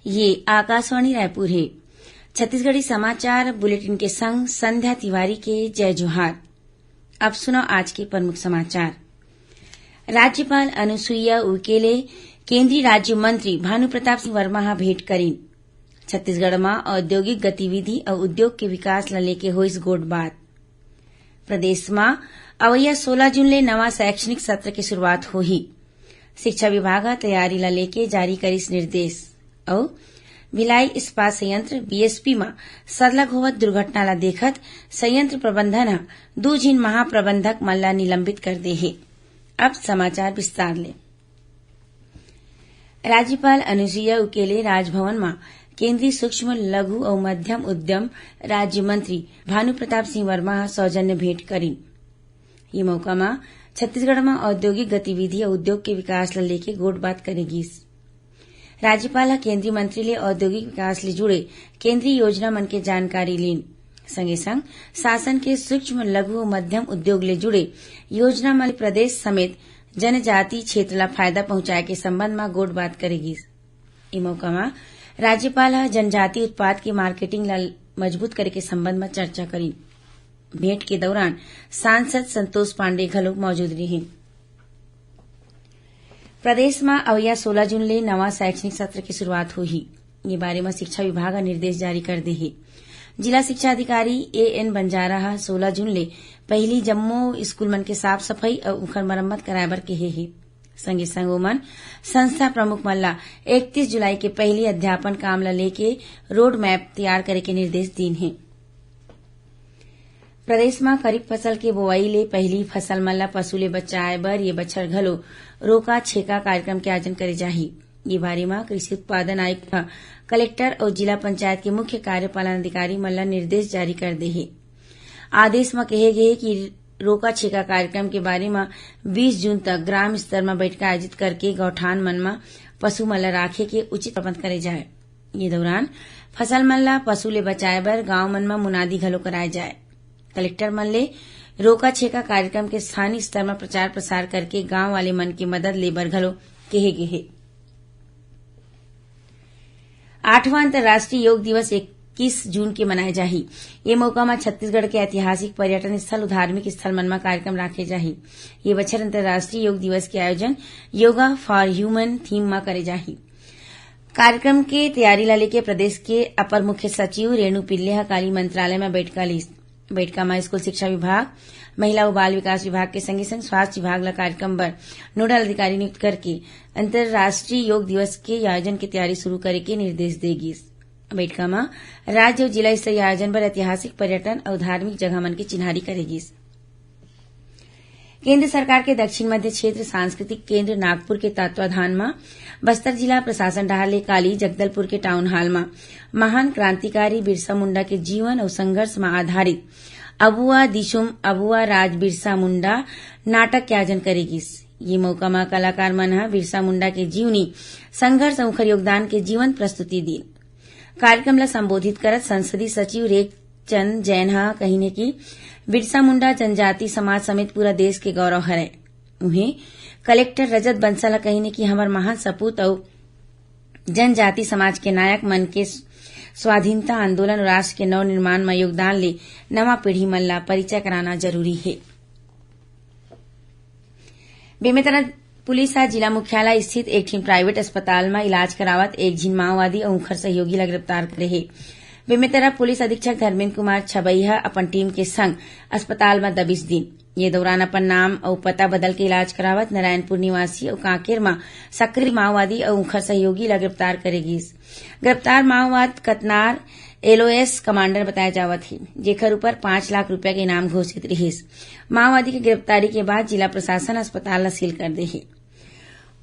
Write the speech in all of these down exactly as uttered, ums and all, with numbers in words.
ये आकाशवाणी रायपुर हे। छत्तीसगढ़ी समाचार बुलेटिन के संग संध्या तिवारी के जय जोहार। अब सुनो आज के प्रमुख समाचार। राज्यपाल अनुसुईया उइके ले केंद्रीय राज्य मंत्री भानु प्रताप सिंह वर्मा ह भेंट करिन। छत्तीसगढ़ म औद्योगिक गतिविधि अउ उद्योग के विकास ल लेके होइस गोठबात। प्रदेश म अवइया सोला जून ले नवा शैक्षणिक सत्र के शुरुआत होही। शिक्षा विभाग ह तैयारी ल लेके जारी करिस निर्देश। अउ भिलाई इस्पात संयंत्र, बीएसपी, म सरलग होवत दुर्घटना ल देखत संयंत्र प्रबंधन ह दू झिन महाप्रबंधक मन ल निलंबित कर दे हे। अब समाचार विस्तार ले। राज्यपाल अनुसुईया उइके ले राजभवन म केंद्रीय सूक्ष्म, लघु अउ मध्यम उद्यम राज्य मंत्री भानु प्रताप सिंह वर्मा ह सौजन्य भेंट करिन। ये मौका म छत्तीसगढ़ म औद्योगिक गतिविधि अउ उद्योग के विकास ल लेके गोठबात करे गीस। राज्यपाल ह केंद्रीय मंत्री ले औद्योगिक विकास ले जुड़े केंद्रीय योजना मन के जानकारी लीन। संगे संग शासन के सूक्ष्म, लघु अउ मध्यम उद्योग ले जुड़े योजना मन ले प्रदेश समेत जनजाति क्षेत्र ला फायदा पहुंचाए के संबंध म गोठबात करे गीस। ए मौका म राज्यपाल ह जनजाति उत्पाद के मार्केटिंग ला मजबूत करे के संबंध म चर्चा करिन। भेंट के दौरान सांसद संतोष पांडे घलो मौजूद रिहिन। प्रदेश म अवइया सोला जून ले नवा शैक्षणिक सत्र के शुरुआत होही। ये बारे म शिक्षा विभाग ह निर्देश जारी कर दे हे। जिला शिक्षा अधिकारी ए एन बंजारा ह सोला जून ले पहिली जम्मो स्कूल मन के साफ सफाई अउ उखर मरम्मत कराए बर कहे हे। संगे संग ओमन संस्था प्रमुख मन ला इकतीस जुलाई के पहिली अध्यापन काम ला लेके रोड मैप तैयार करे के निर्देश दीन हे। प्रदेश म खरीफ फसल के बोवई ले पहिली फसल मन ला पशु ले बचाए बर ये बछर घलो रोका छेका कार्यक्रम के आयोजन करे जाही। ये बारे म कृषि उत्पादन आयुक्त ह कलेक्टर अउ जिला पंचायत के मुख्य कार्यपालन अधिकारी मन ला निर्देश जारी कर दे हे। आदेश म कहे गे हे कि रोका छेका कार्यक्रम के बारे म बीस जून तक ग्राम स्तर म बैठका आयोजित करके गौठान मन म पशु मन ल राखे के उचित प्रबंध करे जाए। ये दौरान फसल मन ल पशु ले बचाए बर गांव मन म मुनादी घलो कराए जाए। कलेक्टर मन ले रोका छेका कार्यक्रम के स्थानीय स्तर म प्रचार प्रसार करके गांव वाले मन के मदद ले बर घलो कहे गे हे। आठवां अंतर्राष्ट्रीय योग दिवस इक्कीस जून के मनाए जाही। ये मौका म छत्तीसगढ़ के ऐतिहासिक पर्यटन स्थल अउ धार्मिक स्थल मन म कार्यक्रम राखे जाही। ये बछर अंतर्राष्ट्रीय योग दिवस के आयोजन योगा फॉर ह्यूमन थीम म करे जाही। कार्यक्रम के तैयारी ला लेके प्रदेश के अपर मुख्य सचिव रेणु पिल्ले ह काली मंत्रालय म बैठका लीस। बैठका म स्कूल शिक्षा विभाग, महिला अउ बाल विकास विभाग के संगे संग स्वास्थ्य विभाग ला कार्यक्रम बर नोडल अधिकारी नियुक्त करके अंतर्राष्ट्रीय योग दिवस के आयोजन के तैयारी शुरू करे के निर्देश दे गिस। बैठका म राज्य अउ जिला स्तरीय आयोजन बर ऐतिहासिक पर्यटन अउ धार्मिक जगह मन के चिन्हारी करे गिस। केंद्र सरकार के दक्षिण मध्य क्षेत्र सांस्कृतिक केंद्र नागपुर के तत्वाधान म बस्तर जिला प्रशासन डहार ले काली जगदलपुर के टाउन हॉल म महान क्रांतिकारी बिरसा मुंडा के जीवन अउ संघर्ष म आधारित अबुआ दिशुम अबुआ राज बिरसा मुंडा नाटक के आयोजन करे गिस। ये मौका म कलाकार मन ह बिरसा मुंडा के जीवनी, संघर्ष अउ उखर योगदान के जीवंत प्रस्तुति दीन। कार्यक्रम ल संबोधित करत संसदीय सचिव रेखचंद जैन ह कहिन हे कि बिरसा मुंडा जनजाति समाज समेत पूरा देश के गौरव हरय। उहें, कलेक्टर रजत बंसल ह कहिन हे कि हमर महान सपूत अउ जनजाति समाज के नायक मन के स्वाधीनता आंदोलन अउ राष्ट्र के नवनिर्माण म योगदान ले नवा पीढ़ी मन ला परिचय कराना जरूरी हे। बेमेतरा पुलिस ह जिला मुख्यालय स्थित एक ठिन प्राइवेट अस्पताल म इलाज करावत एक झिन माओवादी अउ उखर सहयोगी ला गिरफ्तार करे हे। बेमेतरा पुलिस अधीक्षक धर्मेंद्र कुमार छबई ह अपन टीम के संग अस्पताल म दबिश दीन। ये दौरान अपन नाम अउ पता बदल के इलाज करावत नारायणपुर निवासी अउ कांकेर म सक्रिय माओवादी अउ उखर सहयोगी ला गिरफ्तार करे गिस। गिरफ्तार माओवाद कतनार एलओएस कमांडर बताए जावत हे, जेकर ऊपर पाँच लाख रुपया के इनाम घोषित रिहिस। माओवादी के गिरफ्तारी के बाद जिला प्रशासन अस्पताल ला सील कर दे हे।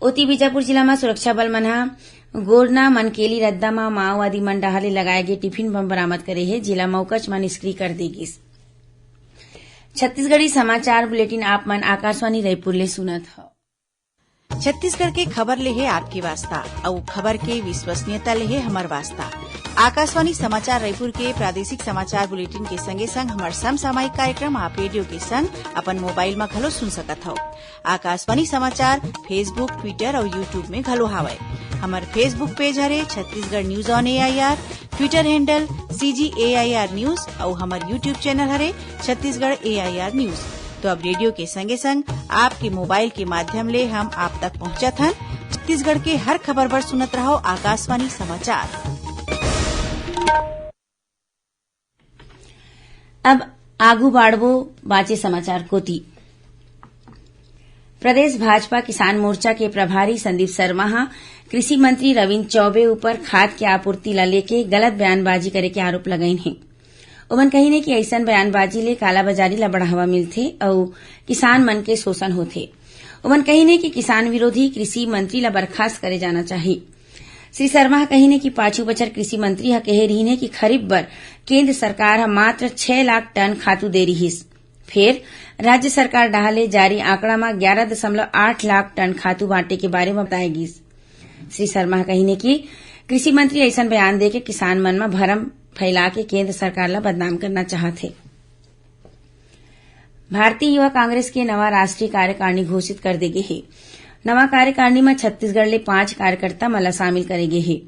ओती बीजापुर जिला म सुरक्षा बल मन ह गोरना मनकेली रद्दा म माओवादी मन डहार ले लगाए गे टिफिन बम बरामद करे हे, जेला मौकच म निष्क्रिय कर दे गिस। छत्तीसगढ़ी समाचार बुलेटिन आप मन आकाशवाणी रायपुर ले सुनत हव। छत्तीसगढ़ के खबर ले हे आपके वास्ता, अउ खबर के विश्वसनीयता ले हे हमर वास्ता। आकाशवाणी समाचार रायपुर के प्रादेशिक समाचार बुलेटिन के संगे संग हमर समसामयिक कार्यक्रम आप रेडियो के संग अपन मोबाइल म घलो सुन सकत हव। आकाशवाणी समाचार Facebook, Twitter अउ YouTube में घलो हावय। हमर Facebook पेज हरे Chhattisgarh news on AIR, Twitter handle CG AIR news अउ हमर YouTube चैनल हरे छत्तीसगढ़ एआईआर न्यूज। तो अब रेडियो के संगे संग आपके मोबाइल के माध्यम ले हम आप तक पहुंचत हन। छत्तीसगढ़ के हर खबर बर सुनत रहो आकाशवाणी समाचार। अब आगू बाढ़बो बांचे समाचार कोति। प्रदेश भाजपा किसान मोर्चा के प्रभारी संदीप शर्मा ह कृषि मंत्री रविंद्र चौबे ऊपर खाद के आपूर्ति ला लेके गलत बयानबाजी करे के आरोप लगाइन हे। ओमन कहिन हे कि अइसन बयानबाजी ले कालाबाजारी ला बढ़ावा मिलथे अउ किसान मन के शोषण होथे। ओमन कहिन हे कि किसान विरोधी कृषि मंत्री ला बर्खास्त करे जाना चाही। श्री शर्मा ह कहिन हे कि पाछू बछर कृषि मंत्री ह कहे रिहिन हे कि खरीफ बर केंद्र सरकार ह मात्र छह लाख टन खातू दे रिहिस, फेर राज्य सरकार डहार ले जारी आंकड़ा म ग्यारह दशमलव आठ लाख टन खातू बांटे के बारे म बताए गिस। श्री शर्मा ह कहिन हे कि कृषि मंत्री अइसन बयान देके किसान मन म भरम फैला के केंद्र सरकार ल बदनाम करना चाहत हे। भारतीय युवा कांग्रेस के नवा राष्ट्रीय कार्यकारिणी घोषित कर दे गे हे। नवा कार्यकारिणी म छत्तीसगढ़ ले पांच कार्यकर्ता मन ल शामिल करे गे हे।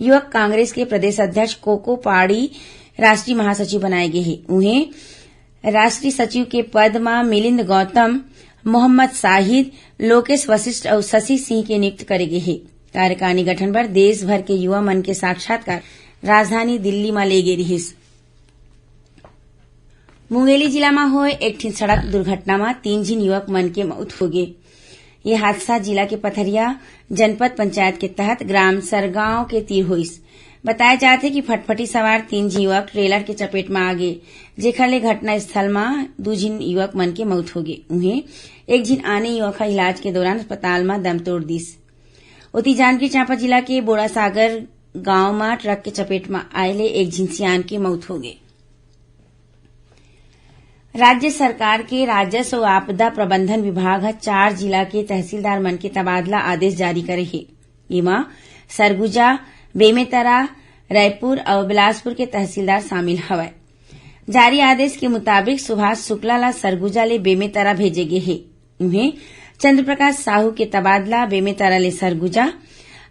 युवक कांग्रेस के प्रदेश अध्यक्ष कोको पाड़ी राष्ट्रीय महासचिव बनाए गे हे। उहें, राष्ट्रीय सचिव के पद म मिलिंद गौतम, मोहम्मद शाहिद, लोकेश वशिष्ठ अउ शशि सिंह के नियुक्त करे गे हे। कार्यकारिणी गठन बर देश भर के युवा मन के साक्षात्कार राजधानी दिल्ली म ले गे रिहिस। मुंगेली जिला म होए एक ठिन सड़क दुर्घटना म तीन झिन युवक मन के मौत होगे। ये हादसा जिला के पथरिया जनपद पंचायत के तहत ग्राम सरगांव के तीर होइस। बताया जात हे कि फटफटी सवार तीन झिन युवक ट्रेलर के चपेट म आ गे, जेखर ले घटनास्थल म दू झिन युवक मन के मौत होगे। उहें, एक झिन आने युवक ह इलाज के दौरान अस्पताल म दम तोड़ दिस। ओती, जांजगीर चांपा जिला के बोड़ासागर गांव म ट्रक के चपेट म आए ले एक झिन सियान के मौत होगे। राज्य सरकार के राजस्व अउ आपदा प्रबंधन विभाग ह चार जिला के तहसीलदार मन के तबादला आदेश जारी करे हे। एमा सरगुजा, बेमेतरा, रायपुर अउ बिलासपुर के तहसीलदार शामिल हवय। जारी आदेश के मुताबिक सुभाष शुक्ला ला सरगुजा ले बेमेतरा भेजे गे हे। उहें, चंद्र प्रकाश साहू के तबादला बेमेतरा ले सरगुजा,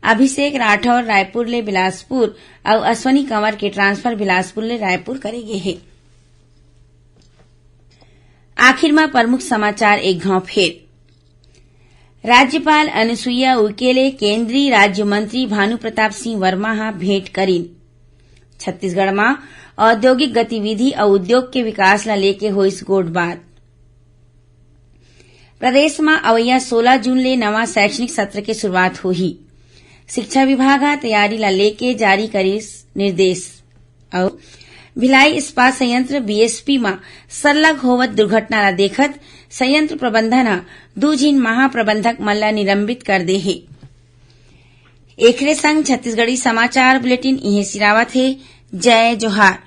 अभिषेक राठौर रायपुर ले बिलासपुर अउ अश्वनी कंवर के ट्रांसफर बिलासपुर ले रायपुर करे गे हे। आखिर म प्रमुख समाचार एक घांव फेर। राज्यपाल अनुसुईया उइके ले केंद्रीय राज्य मंत्री भानु प्रताप सिंह वर्मा ह भेंट करिन। छत्तीसगढ़ म औद्योगिक गतिविधि अउ उद्योग के विकास ला लेके होइस गोठबात। प्रदेश म अवइया सोला जून ले नवा शैक्षणिक सत्र के शुरुआत होही। शिक्षा विभाग ह तैयारी ला लेके जारी करिस निर्देश। अउ भिलाई इस्पात संयंत्र बीएसपी म सरलग होवत दुर्घटना ला देखत संयंत्र प्रबंधन ह दू झिन महाप्रबंधक मन ला निलंबित कर दे हे। एखरे संग छत्तीसगढ़ी समाचार बुलेटिन इहें सिरावत हे। जय जोहार।